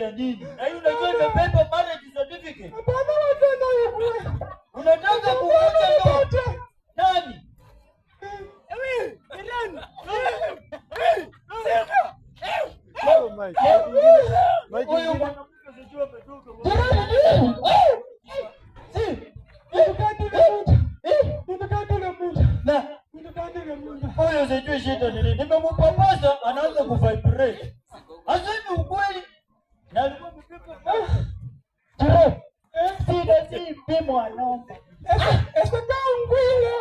ya nini? Na hii unajua imebeba marriage certificate. Hapana, wachana hivi. Unataka kuvunja ndoa. Nani? Oh my God. Mic Huyu ingine. mwanamke sijui ametoka wapi. Jirani, si. Na huyu sijui shida ni nini. Nimempapasa anaanza kuvibrate. Asemi ukweli. Na alikuwa amebeba Jirani, shida si mwanamke. Ese kangwile,